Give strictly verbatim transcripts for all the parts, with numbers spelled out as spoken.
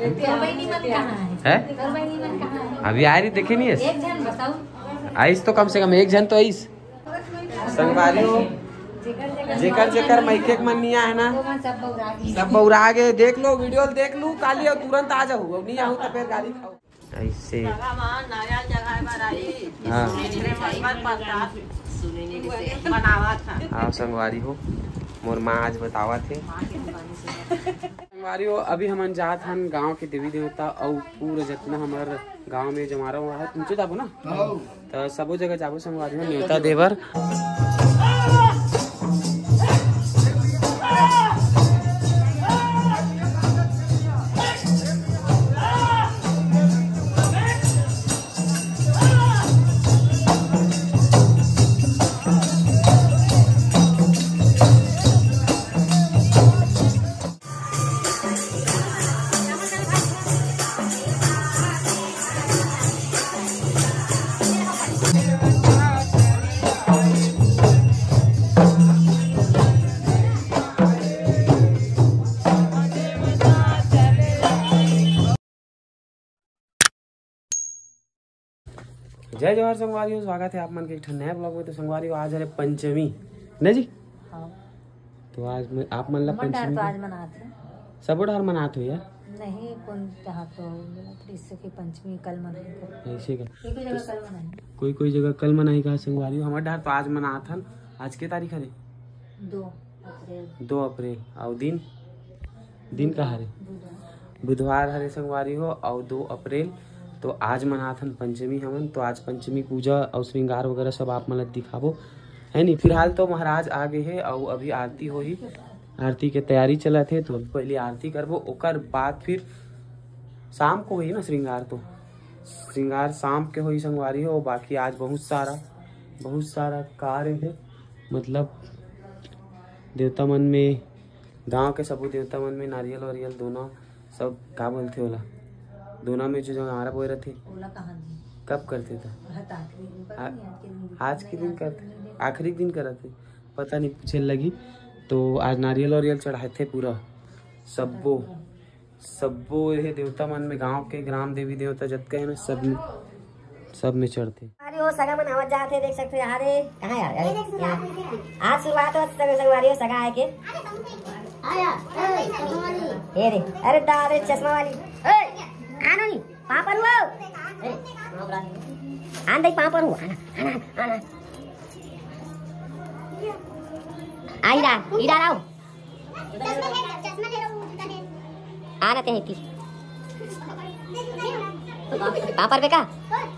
तोर बहिनी मन कहाँ है? हैं? तोर बहिनी मन कहाँ है? अभी आए रही, देखे नहीं है? एक झन बताओ। आइस तो कम से कम एक झन तो आइस। संगवारी हो, जेकर जेकर मायके के मन नहीं आए ना, सब बौरा गे। देख लो, वीडियो देख लू काली और तुरंत आ जाऊ, अब नहीं आऊ तो फिर गाली खाऊ। ऐसे। सगा मा नारियल चढ़ाए बर आई। हाँ। सुने नहीं रे, मन बर प्रसाद बनावत हन। हाँ, संगवारी हो, मोर माँ आज बतावत हे। संगवारी हो, अभी हमन जात हन गांव के देवी देवता अउ पूरा जतना हमर गांव में जमारा हुआ है, तुमचे जाबो ना? हाँ। त सबो जगह जाबो संगवारी हो, नेवता देबर। जय जोहार संगवारी हो, स्वागत है आप मन के एक ठन नया ब्लॉग में। तो संगवारी हो, आज हरे पंचमी, ना जी? हाँ। तो आज मैं आप मन ला हमर डहर पंचमी तो के आज मनात है। सबो डहर मनात हो यार? नहीं, कौन कहा तो बोला तो इससे की पंचमी कल मनाई को। ऐसे का? कोई कोई जगह तो कल मनाई। कोई कोई जगह कल मनाई का संगवारी हो, हमर डहर तो आज मनात हन। आज के तारीख हरे? दो अप्रैल। दो अप्रैल। और दिन? दिन का हरे? बुधवार। बुधवार हरे संगवारी हो, और दो अप्रैल। तो आज मनाथन पंचमी हमन, तो आज पंचमी पूजा और श्रृंगार वगैरह सब आप मन ला दिखाबो, है नी। फिलहाल तो महाराज आ गए हे और अभी आरती होही, आरती के तैयारी चलत हे। तो पहले आरती करबो, ओकर बाद फिर शाम को होही ना श्रृंगार। तो श्रृंगार शाम के होही संगवारी हो। बाकी आज बहुत सारा, बहुत सारा कार्य है, मतलब देवता मन में, गांव के सबो देवता मन में नारियल वारियल दोना सब का बोलथे ओला, दोना में जो जंगारा बोए रथे, ओला कहाँ जी? कब करथे त? ओला त आखिरी दिन करथे, आ-, नहीं, आज के दिन आज के दिन करथे, आखिरी दिन करथे, पता नहीं, पूछे लगी। तो आज नारियल वारियल चढ़ाथे पूरा, सब्बो, सब्बो ये देवता मन में, गांव के ग्राम देवी देवता जतका है ना, सब में, सब में चढ़थे। अरे वो सगा मन आवत जात हे, देख सकते हो। अरे कहाँ यार, अरे यहाँ। आज शुरुआत हो संग-, संगवारी हो सगा आए के। ये रे, अरे दादा रे चश्मा वाली। ए, आनो नी, पाँव पर हुआ। ए, आन दे पाँव पर हुआ। आना, आना, आना। आ इधर, इधर आओ। आना ते है कि पापड़ पे का?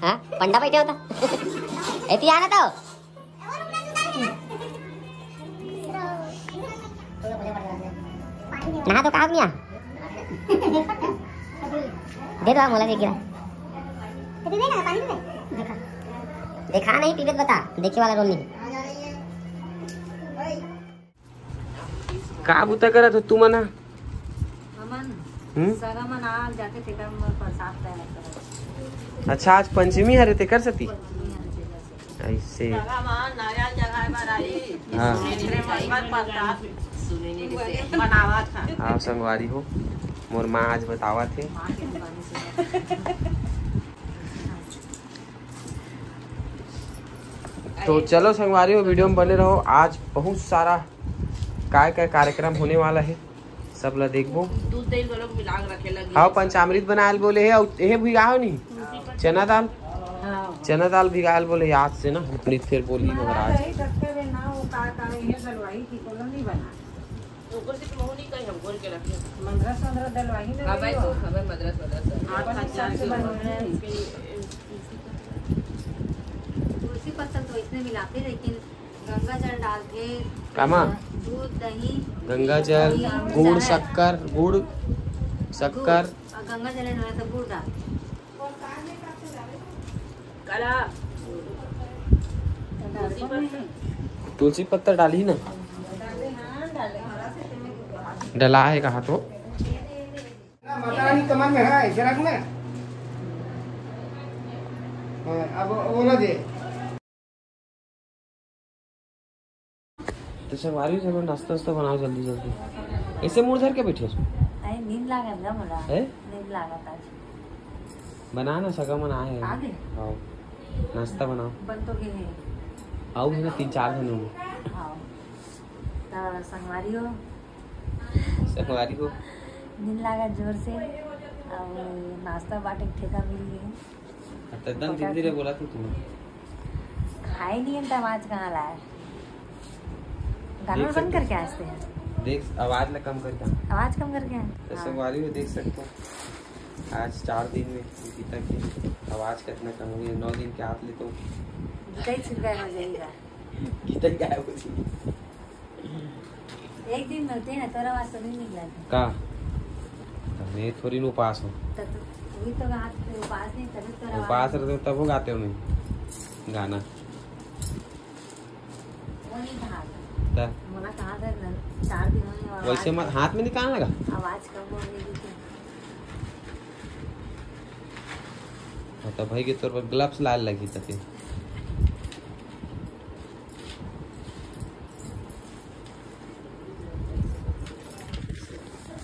हाँ, पंडा बैठे होता। एती आना तो। नहा तो का मिया? दे दो मोला दे गिरा। देखा नहीं पीबे त बता, देखे वाला रोल नहीं। का बुता करत हो तुमन ह? हमन हम्म? सगा मन आ जाथे तेकर म प्रसाद तैयार करत। अच्छा, आज पंचमी हरे तेकर सेती? पंचमी हरे तेकर सेती। ऐसे। सगा मन नारियल चढ़ाए बर आई। हाँ। सुने नहीं रे, मन बर प्रसाद सुने नहीं रे, बनावत हन। हाँ, संगवारी हो, मोर माँ आज बतावत हे। माँ के दुकान से। तो चलो संगवारी हो, वीडियो में बने रहो। आज बहुत सारा काय काय कार्यक्रम होने वाला है, सब ला देखबो। दूध दही घलोक मिला के रखे लगी। हाँ, पंचामृत बनायल बोले है। और ये भिगाओ नहीं, चना दाल, हाँ। चना दाल भिगायल बोले, याद से ना, अपनी फिर बोली महाराज। ओकर से कहूँ नहीं कहीं हम घोर के रखे। मंदरस, मंदरस डलवाही ना अब भाई। तो हमें मद्रास, मद्रास। आपन हिसाब से बनवाए। तुलसी पत्ता तो इसमें मिलाते, लेकिन गंगा जल डालते। कामा? दूध, दही, गंगा जल, दही, गुड़, शक्कर, गुड़, शक्कर। और गंगा जल डाला तो गुड़ डाल। तुलसी पत्ता डाली ना। डला है कहा तो। माता रानी कमर में है, ऐसे रखना। हाँ, अब ओला दे। तो संगवारी, चलो नाश्ता वास्ता बनाओ जल्दी जल्दी। ऐसे मुंह धर के बैठे हो? आई नींद लागत गा मोला। हैं? नींद लागत आज। बना ना, सगा मन आए हे। आ गे? आओ, नाश्ता बनाओ। बन तो गे हे। आओ हे ना, तीन चार झन हो। आओ। त संगवारी हो। संगवारी हो। नींद लागत जोर से। अब नाश्ता बाटे ठेका मिल गे। अब तो एकदम धीरे धीरे बोला तू, तू। खाए नहीं है तो आवाज कहाँ लाए? गाना देख बंद सकते करके आते हैं। देख, आवाज ला कम करके आ। आवाज कम करके आ। तो हाँ। संगवारी हो, देख सकते हो, आज चार दिन में गीता की आवाज कितना कम हुई है। नौ दिन के हाथ ले तो गीता ही छिलका हो जाएगा। गीता ही गायब हो जाएगी। एक दिन मिलते हैं, तोरा आवाज तो नहीं निकला था। का? मैं थोड़ी ना उपास हूँ। तो तू, तू भी तो हाथ पे उपास नहीं, तभी तोरा आवाज उपास रहते तब वो गाते हो नहीं गाना। वो नहीं कहा था। का? मोला कहा था न, चार दिनों में आवाज वैसे मत, हाथ में निकालने लगा। आवाज कम हो गई थी। हाँ, तो भाई के तोर पर ग्लव्स लाल लगी तके।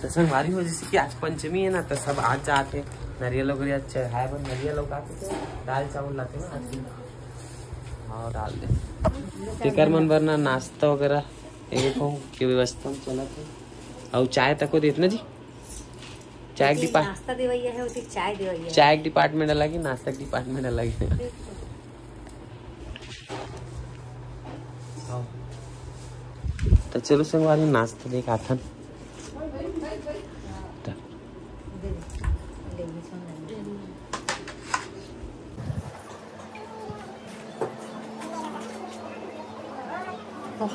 तो संगवारी हो, जैसे कि आज पंचमी है ना, तो सब आज जाते नरियल वगैरह चढ़ाए बर, नरियल लोग आते थे, दाल चावल लाते ना आज। हाँ, डाल दे। तेकर मन बर ना नाश्ता वगैरह, ये देखो, के व्यवस्था में चलत है। और चाय तको देत ना जी, चाय के डिपा-, नाश्ता देवैया है, उसे चाय देवैया है। चाय के डिपार्टमेंट अलग है, नाश्ता के डिपार्टमेंट अलग है। तो चलो संगवारी, नाश्ता देख आथन। तो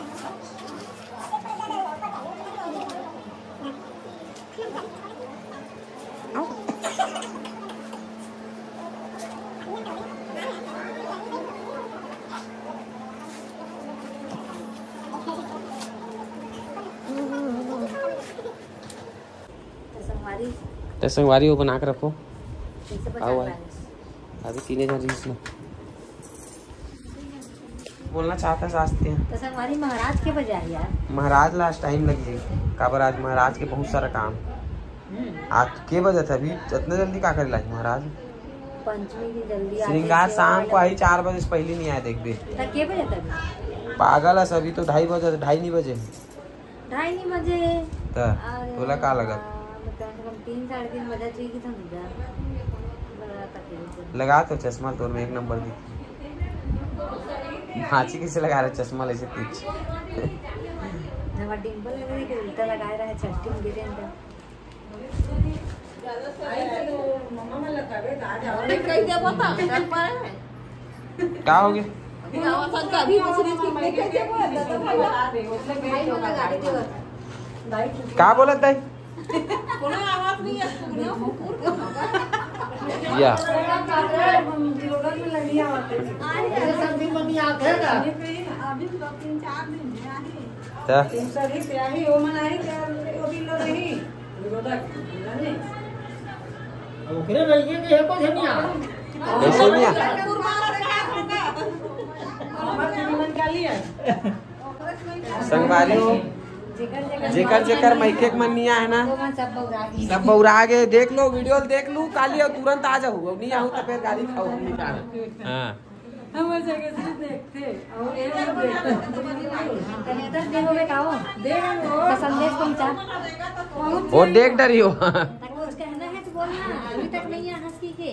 संगवारी। तो संगवारी वो बना के रखो। तीन सौ पचास आओ, आओ। बैलेंस। अभी तीन हजार रहीस ना। बोलना चाहता है शास्त्री। तो संगवारी, महाराज के बजाय यार। महाराज लास्ट टाइम लग जाए, काबर आज महाराज के बहुत सारा काम। हम्म। आज के बजे था अभी, इतना जल्दी का करे लाए महाराज? पंचमी की जल्दी आते श्रृंगार हैं, शाम को आई, चार बजे से पहले नहीं आया, देख बे। तो के बजे तक? पागल है सभी तो, ढाई बजे, ढाई नहीं बजे। ढाई नहीं बजे। त अरे तोला का लगत? बाप, कम से कम तीन, साढ़े तीन बजे चाहिए था मुझे। बड़ा तकलीफ है। लगा तो चश्मा तोर में एक नंबर दिख। भांची कैसे लगा रहे चश्मा ले से पीछे? हमारा डिम्पल है, मेरे को उल्टा लगा रहा है, छट्टी में गिरे अंदर। कह देबो त, कर पाए। का हो गया? का बोलत दाई? कोनो आवाज नहीं है, सुनियो, कुकुर के भौंका। या। अभी तो तीन चार दिन में आही। त? तीन सौ रुपया ही, वो मन आई क्या, वो भी लो नहीं। ओकरे लइके के एको झनिया। कैसे नहीं आ? संगवारी हो, जेकर जेकर माइके के मन नहीं आए ना, सब बौरा गे। देख लो, वीडियो देख लू, काली और तुरंत आ जाऊ, नहीं आऊ तो फिर गाली खाऊ। हाँ। हमर जगह से देखथे, अउ ए लोग देखथे। कनेक्टर दे होवे का हो? दे हो। का संदेश पहुंचा? पहुंच वो जाएगा। देख डरी हो। तक कुछ कहना है तो बोलना, अभी तक नहीं आ हंस की के।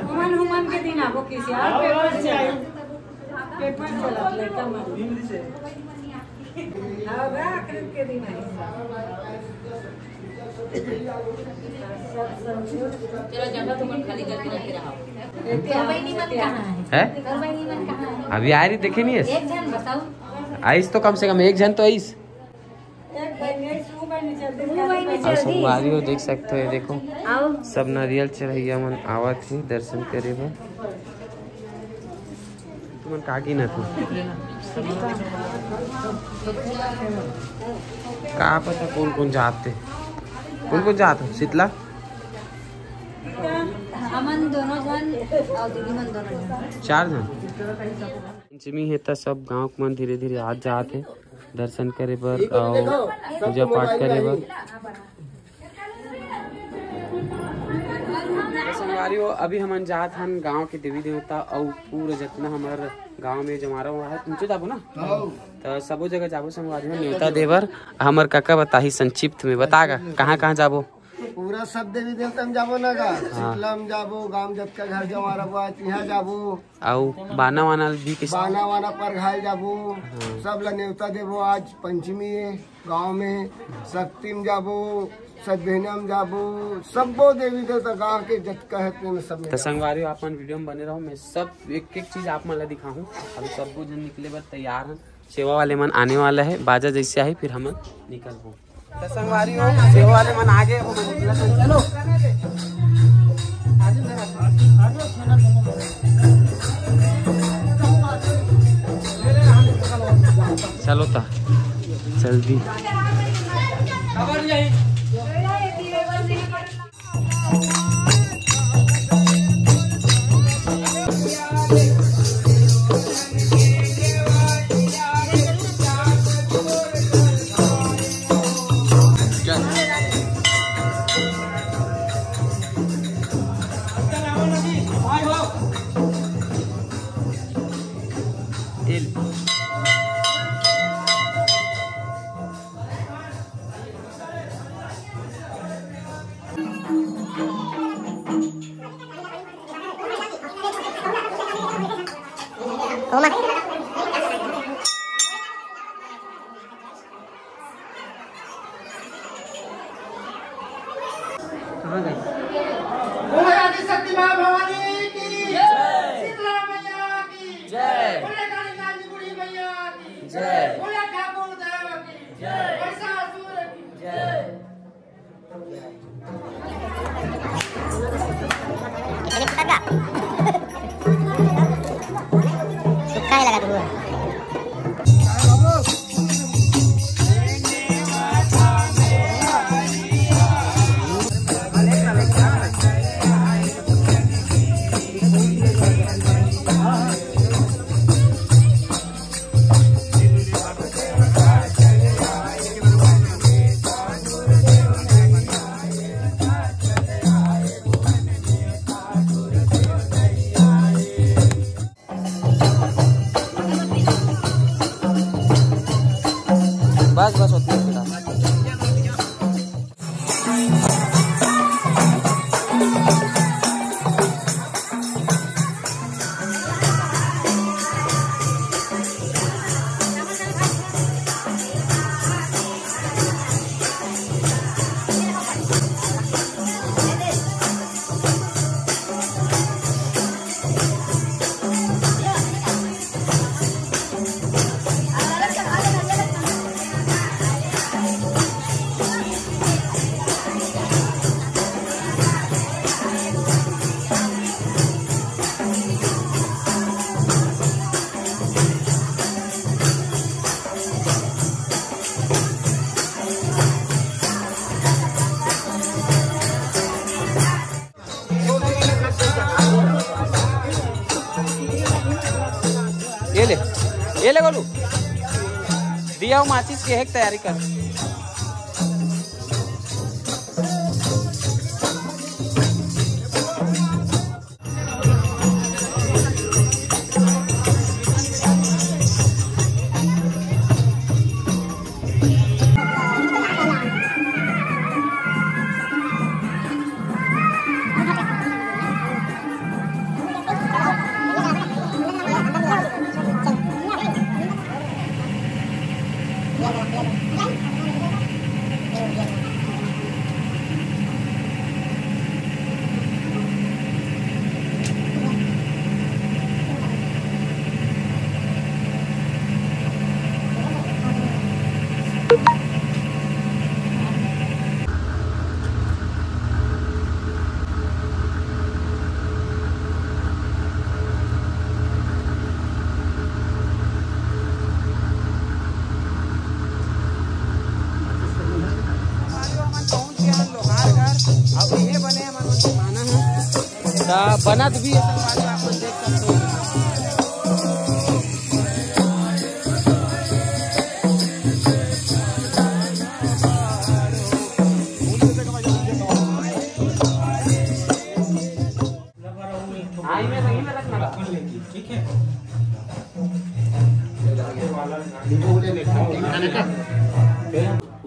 हुमन, हुमन के दिन आबो किसी और पेपर से। पेपर चला लड़का मन। हाँ, बा, आखिरी के दिन आई। चलो, जगह तुमन खाली करके रखे रहो। तोर बहिनी मन कहाँ है? हैं? तोर बहिनी मन कहाँ है? अभी आ रही, देखे नहीं है? एक झन बताओ। आइस तो कम से कम एक झन तो आइस। एक बहिनी आइस, वो बहिनी चल दी। वो बहिनी और चल दी। संगवारी हो, देख सकते हो, ये देखो, आओ। सब नारियल चढ़ैया मन आवत हे दर्शन करे बर। तुमन का गिनत हो? का पता कौन कौन जात हे? कौन कौन जात हो शीतला? हमन दोनों झन और दीदी मन दोनों झन। चार झन। पंचमी हे त सब गांव के मन धीरे धीरे आत जात हे दर्शन करे बर और पूजा पाठ करे बर। अरे वो अभी हमन जात हन गांव के देवी देवता अउ पूरा जतना हमर गांव में जमारा उमारा है, तुमचे जाबो ना? त सबो जगह जाबो संगवारी हो, नेवता देबर। हमर काका बताही संक्षिप्त में, बता गा, कहाँ कहाँ जाबो? पूरा सब देवी देवता में जाबो ना गा। हाँ। शीतला में जाबो, गांव जतका घर जमारा बा, तिहाँ जाबो। अउ बाना वाना भी किस बाना वाना पर घाल जाबो। हाँ। सब ला नेवता देबो, आज पंचमी है। गांव में शक्ति में जाबो, सतबेहना में जाबो, सब्बो देवी देवता गांव के जतका है तेन सब में त जाबो। संगवारी हो, आप मन वीडियो में बने रहो, मैं सब एक एक चीज आप मन ला दिखाहूँ। अभी सब्बो जन निकले बर तैयार हन, सेवा वाले मन आने वाला है, बाजा जैसे आही फिर हमन निकलबो। त संगवारी हो, सेवा वाले मन आगे, वो मन निकलत हन। चलो। चलो ता, जल्दी। कहाँ गए? बोलो आदि शक्ति माँ भवानी की जय। शीतला मैया की जय। बोले काली नानी बूढ़ी मैया की जय। बोले ठाकुर देव की जय। महिषासुर की जय। सुक्खा ही लगा दूंगा। बस, बस, उतना ही था। ये ले, ये ले गोलू, दिया अउ माचिस के एक तैयारी कर। हमन पहुंच गए हन लोहारगढ़, अउ इहे बने हमन मन के माना है। त बनत भी है संगवारी, आप मन देख सकते हो।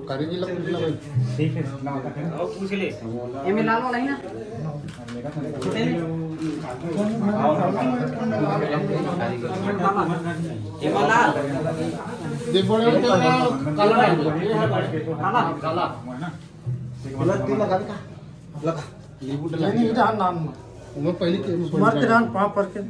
करेंगे लोग, पूछ लो भाई। ठीक है, और पूछ ले। एमे लाल वाला ही ना? छोटे में? एमे लाल। देख, बड़े होते हैं, काला डाल दो। काला? काला। गलत तीन लगा दे का? लगा। नींबू डाल नहीं, नहीं, दे। इधर नाम। वो पहले के, वो मर के पहले। नाम पाप पर के।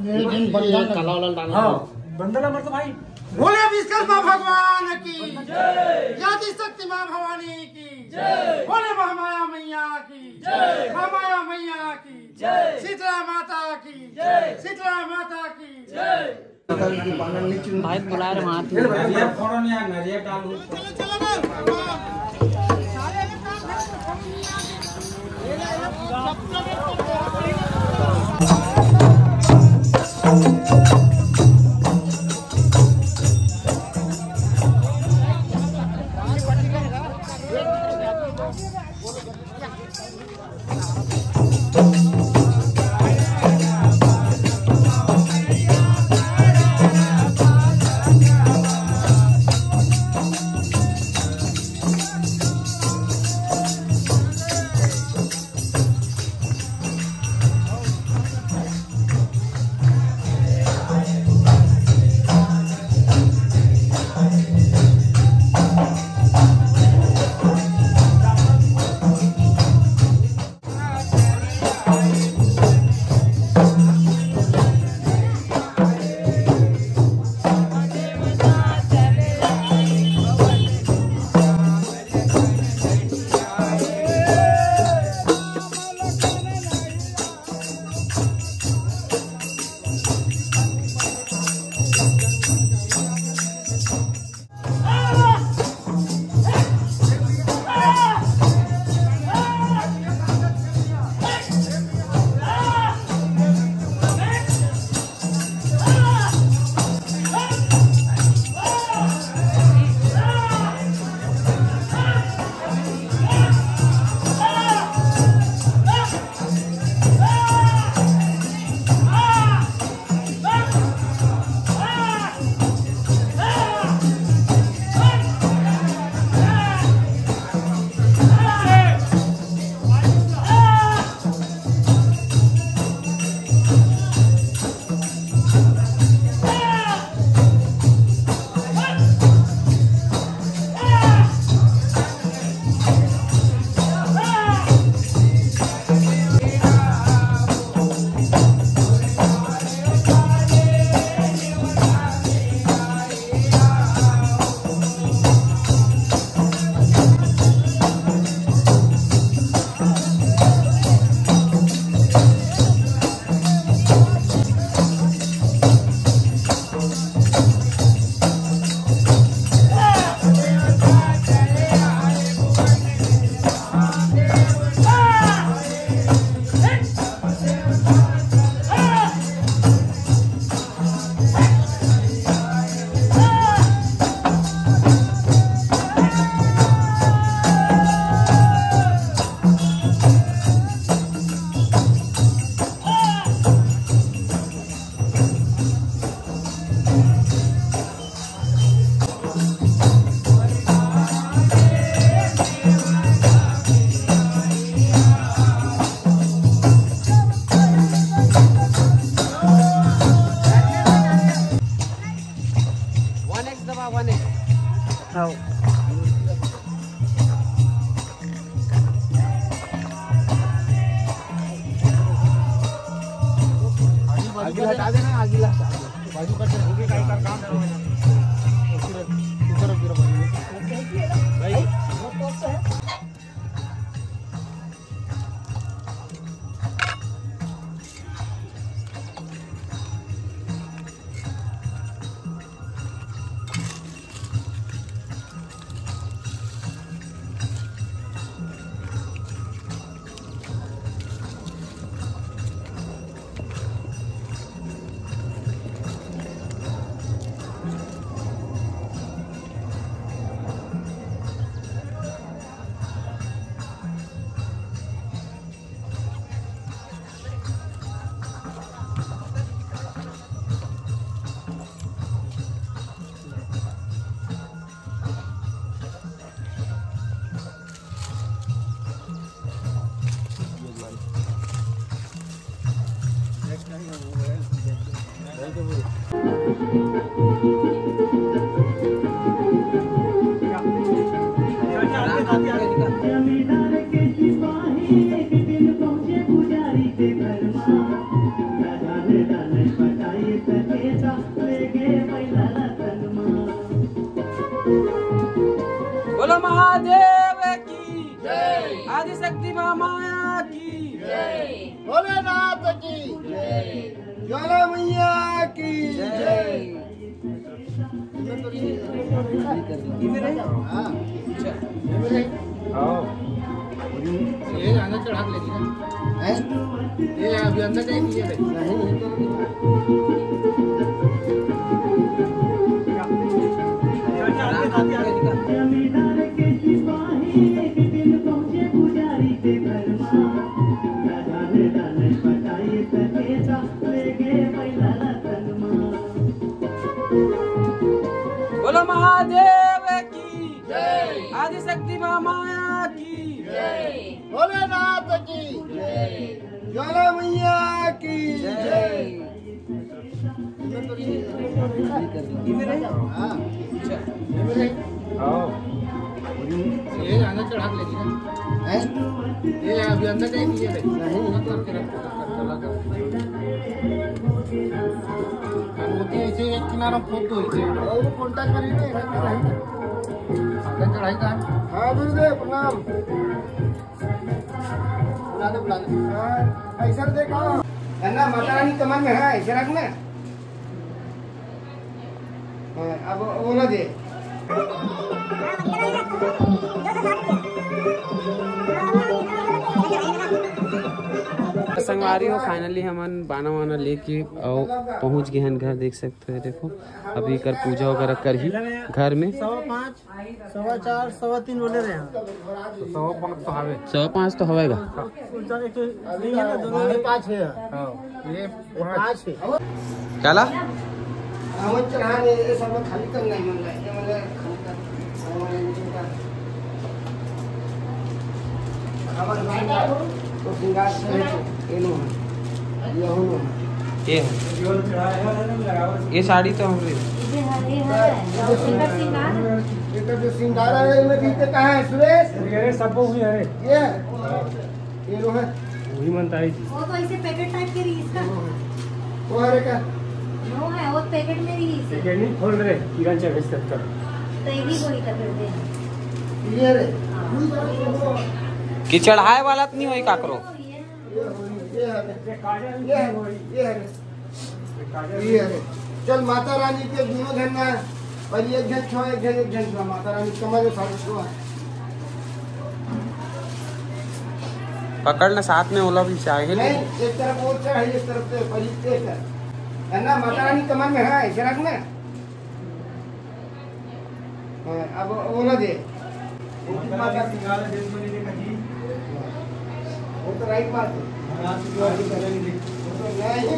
ये बलिदान काला वाला डालना। हाँ। बंदला मर तो भाई। बोले विश्वकर्मा भगवान की जय। आदि शक्ति माँ भवानी की जय। बोले महामाया मैया की जय। महामाया मैया की जय। शीतला माता की जय। शीतला माता की जय। भाई बुला रहे वहाँ। वन एक्स दबा, वन एक्स। हाँ। आगे हटा देना, आगे ला। बाजू का चल, हो गया, काम करो। ऊपर, ऊपर, ऊपर, ऊपर। भाई। दिन पहुँचे पुजारी के घर मा, राजा ने दाने पटाई त केता ले गे मैला रतन मा। बोलो महादेव की जय। आदिशक्ति माँ माया की जय। भोलेनाथ की जय। ज्वाला मैया की जय। हाँ। ये अंदर चढ़ा के लेके जा। हैं? ये अभी अंदर नहीं, ये ले। नहीं, नहीं। जमींदार के सिपाही एक दिन पहुंचे पुजारी के घर मा। राजा ने दाने पटाई त केता ले गे मैला रतन मा। बोलो महादेव की जय। आदिशक्ति माँ माया की जय। भोलेनाथ की जय। ज्वाला मैया की जय। हाँ। ये अंदर चढ़ा के लेके जा। हैं? ये अभी अंदर नहीं, ये ले। नहीं। मोती ऐसे एक किनारा फोड़ दो, ऐसे। और वो contact करिए ना, इधर नहीं। अंदर चढ़ाई का। हाँ, गुरुदेव, प्रणाम। बुला दो, बुला दो। हाँ, ऐसा देखो। है ना, माता रानी कमर में है, ऐसे रखना। हाँ, अब बोला दे। संगवारी हो, finally हमन बाना वाना लेके अउ पहुंच गए हैं घर। देख सकते हो, देखो अभी कर पूजा वगैरह करही घर में। सवा पाँच, सवा चार, सवा तीन बोले रहे हैं। तो सवा पाँच तो हवे। सवा पाँच तो हवेगा। ऊंचा एक तो नहीं है ना, दोनों में पाँच है। हाँ, ये पाँच है। काला? रावण चढ़ाने ये सब खाली करना है, मतलब, ये मतलब, खाली कर, रावण ये सब का। रावण भाई का तो श्रृंगार से है, ये लो है, ये हो लो है। ये है। ये साड़ी तो हमरे। ये है, ये है। ये तो श्रृंगार, ये तो जो श्रृंगार है, इनमें बीते कहाँ है, सुरेश? अरे, सब हुई, अरे। ये है। ये लो है। वही मनता है जी। वो तो ऐसे packet type के रही इसका। वो है का? वो है, वो packet में रही इसे। Packet नहीं खोल रहे, किरण चढ़े सब कर। तो ये भी वही कर देते हैं। ये रे। कि चढ़ाए वाला तो नहीं होई काकरो। ये, ये है। ये है। ये है। ये है। चल, माता रानी के दोनों झन ना, पर एक झन छुआ, एक झन, एक झन छुआ, माता रानी कमर में साढ़े छुआ। पकड़ ना, साथ में ओला भी चाहे। नहीं, एक तरफ वो चढ़, एक तरफ से, पर एक है। है ना, माता रानी कमर में है, ऐसे रख ना। हाँ, अब वो ना दे। वो तो राइट बात है। नहीं,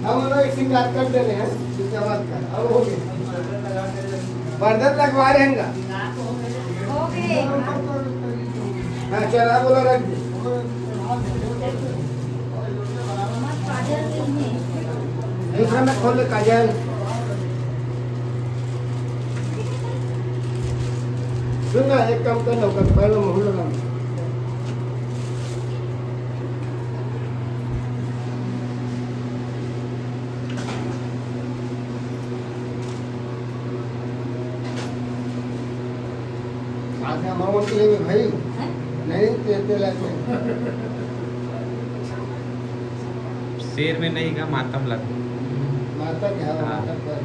हम लोग एक श्रृंगार कर दे रहे हैं, दूसरा बात कर। अब हो गया। बर्दन लगवा रहे हैं ना। हाँ, चल, अब बोला रख दे। दूसरा में खोल ले, काजल। सुन ना, एक काम कर लो, कर पहले मुहूर्त लगा। आज का माहौल तो ये भाई। हैं? नहीं, तेरे, तेरे लायक नहीं। शेर में नहीं का, मातम लग। मातम है, हाँ। मातम कर।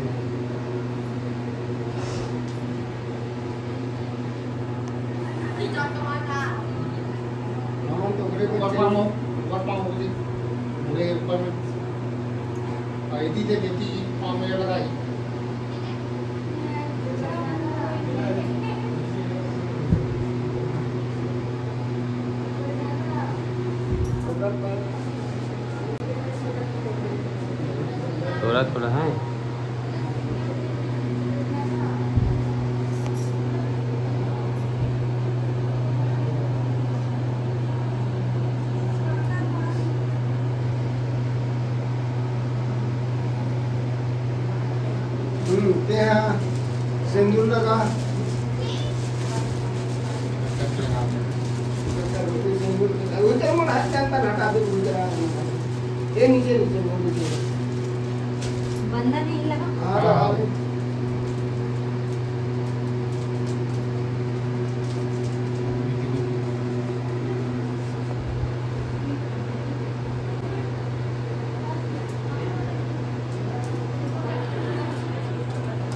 हम तो ओकरे को ऊपर पाँव, ऊपर पाँव होके, पूरे ऊपर में। और इतनी देर इतनी पाँव में लगाई। थोड़ा थोड़ा है। हम्म, ते हा सिंदूर लगा। सिंदूर लगा। वो तो मन आजकल का हटा दे, भूल गया। ये नीचे, नीचे, वो नीचे। बंधन नहीं लगा? हाँ, लगा दे।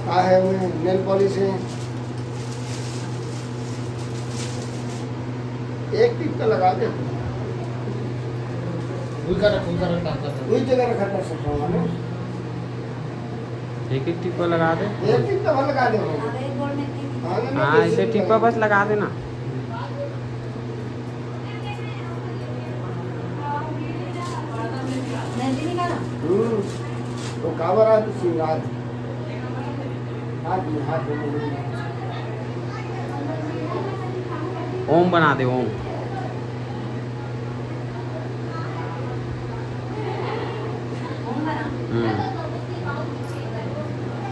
का है, वो नेल पॉलिश है। एक टिप का लगा दे। उनका रख, उनका रख, उनका रख। वही जगह रखा कर सकता हूँ ना। एक एक टिप का लगा दे। एक टिप का लगा दे। हाँ, नहीं, नहीं, हाँ, जैसे ऐसे भी टिप का लगा। बस लगा देना। हम्म, तो काबर आज श्रृंगार। हाथ में हाथ में। ओम बना दे, ओम। हम्म।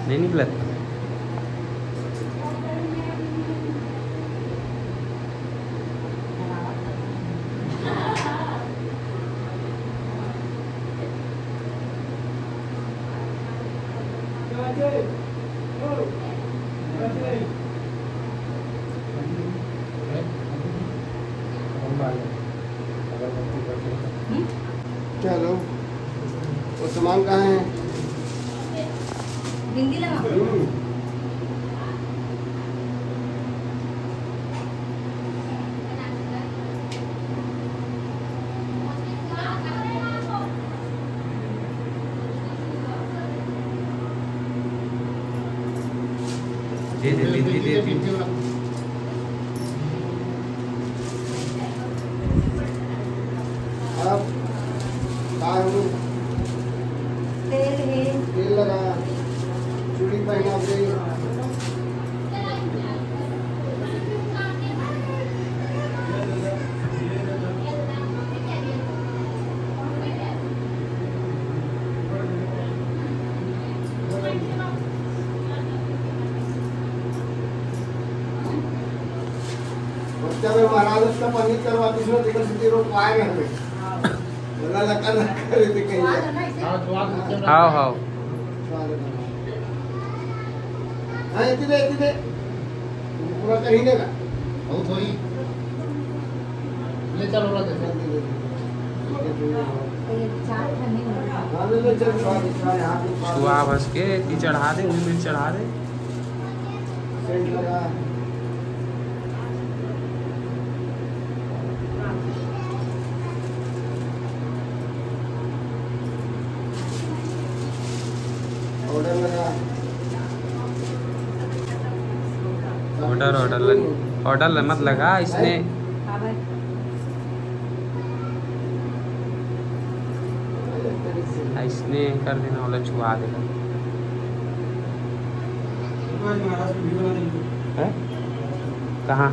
नहीं निकलत। चलो, वो सामान कहाँ है? बिंदी लगा। हम्म। दे दे, बिंदी दे दे। अब का हो? तेल है। तेल लगा, चूड़ी पहना दे। बच्चा में महाराज उसका पनीर करवा, किसी ने देखा, सिद्धि रोग पाए में हमें। लगा, लगा, लगा, लगा, कहीं। हाँ, स्वाद है ना इसे? हाँ, हाँ। स्वाद है ना। हाँ, इतने, इतने। पूरा कर ही लेगा। बहुत होई। ले चल, हो रहा है। ये चार ठंडी हो गई। हाँ, ले, ले, चल, स्वाद, स्वाद, यहाँ पे स्वाद। छुआ भस के की चढ़ा दे, उन्हीं में चढ़ा दे। सेंट लगा। ऑर्डर लगा। ऑर्डर, ऑर्डर लग-, ऑर्डर ल-, मत लगा, इसने, हाँ भाई। इसने कर देना, वाला छुआ देगा। हैं? कहाँ?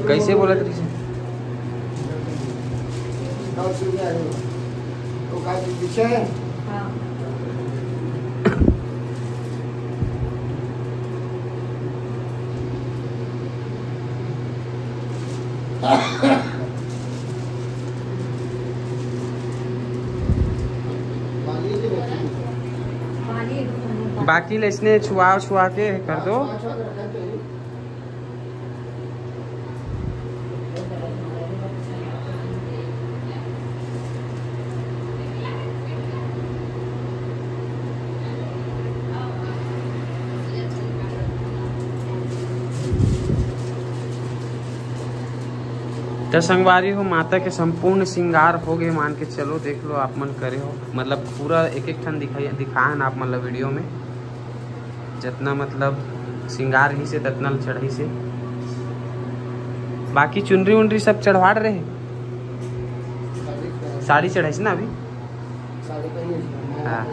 कैसे बोला तेरे से? हाँ। बाकी ले इसने छुआ छुआ के कर दो। त संगवारी हो, माता के संपूर्ण श्रृंगार हो गए, मान के चलो, देख लो आप मन करे हो, मतलब पूरा एक एक ठन दिखाई, दिखाए हन आप मन ला वीडियो में, जतना मतलब श्रृंगार ही से ततना ल चढ़ाई से, बाकी चुनरी उनरी सब चढ़वाड़ रहे, साड़ी चढ़ाई से ना अभी। हाँ।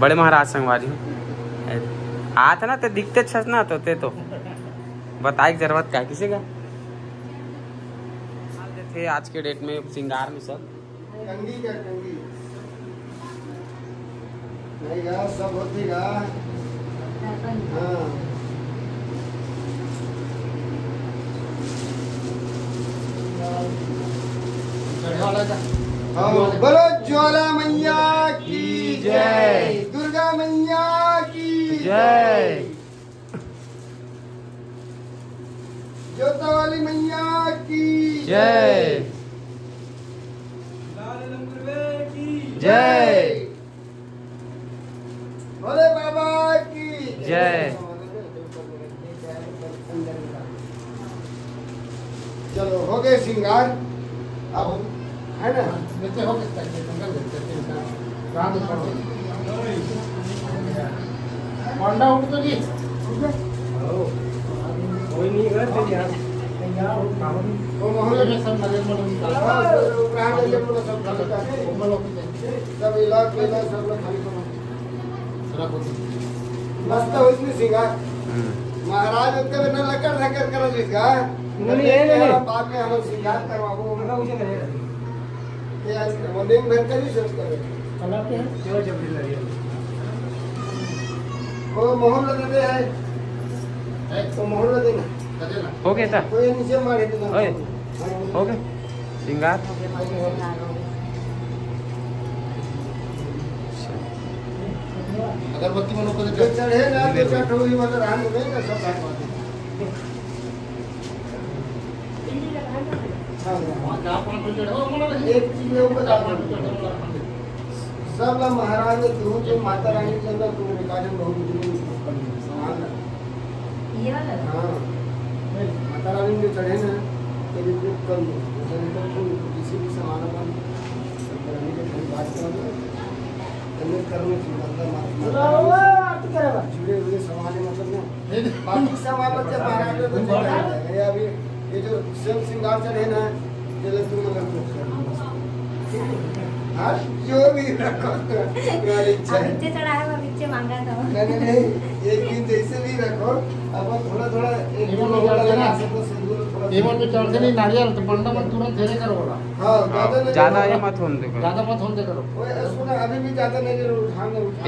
बड़े महाराज संगवारी हो। आत ना ते दिखते छस ना तो ते तो बताए के जरूरत का किसी का। थे आज के डेट में श्रृंगार में सब। कंघी क्या कंघी? ठीक है, सब होती का। हाँ। हाँ, बोलो ज्वाला मैया की जय। दुर्गा मैया की जय। जोता वाली मैया की जय। लाल रंगुरवे की जय। भोले बाबा की जय। चलो, हो गए श्रृंगार। अब, है ना? जैसे हो सकता है, जंगल जैसे, जैसे राम को। पांडा उठ तो जी। कोई नहीं है, तो यार। वो मोहल्ले में सब नरेंद्र मोदी का। हाँ, वो प्राण ले लो, सब खाली कर। वो लोग सब इलाज, इलाज सब लोग खाली करो। मस्त हो इसमें श्रृंगार। हम्म। महाराज उत्ते में न लकर धकर कर इसका। नहीं, नहीं, नहीं। बाद में हम श्रृंगार करवाबो। ये आज वो दिन भर कर ही सोच कर। चलाते हैं। वो मोहन लगे दे है। वो मोहन लगे ना। हो गया था? कोई नीचे मारे तो ओए। हो गए श्रृंगार। अगरबत्ती मन ऊपर जो चढ़े ना, दो चार ठो ही मतलब रान में ना सब बात बात। हाँ, हाँ। एक चीज में ऊपर आप सब ला महाराज ने तू जो माता रानी के अंदर तुम रिकॉर्डिंग बहुत दिन सम्मान ला। ये वाला? हाँ। नहीं, माता रानी जो चढ़े ना, तो ये जो कम है, मतलब, ये तो तुम किसी भी सामान अपन, रानी के घर बात करो ना, तो ये करने की, मतलब, माता, माता रानी से जुड़े हुए सामान है, मतलब ना, बाकी सामान, मतलब, महाराज ने तो चढ़ा दिया। अरे, अभी ये जो सेम श्रृंगार चढ़े ना, ये लोग तुम लोग को कर दो। हाँ, जो भी रखो, तुम्हारी इच्छा अब है। नीचे चढ़ा है, वो नीचे मांगा था। नहीं, नहीं, नहीं, एक दिन जैसे भी रखो, अब थोड़ा, थोड़ा, एक टेबल दो पे चढ़ के ना, आसे तो सिंदूर थोड़ा टेबल पे चढ़ के नहीं, नारियल तो पंडा मन तुरंत फेरे करो बोला। हाँ, हाँ, ज्यादा नहीं ज्यादा करो। ये मत होने दो। ज्यादा मत होने दो करो। ओए, सुना, अभी भी ज्यादा नहीं करो, ध्यान नहीं उठा।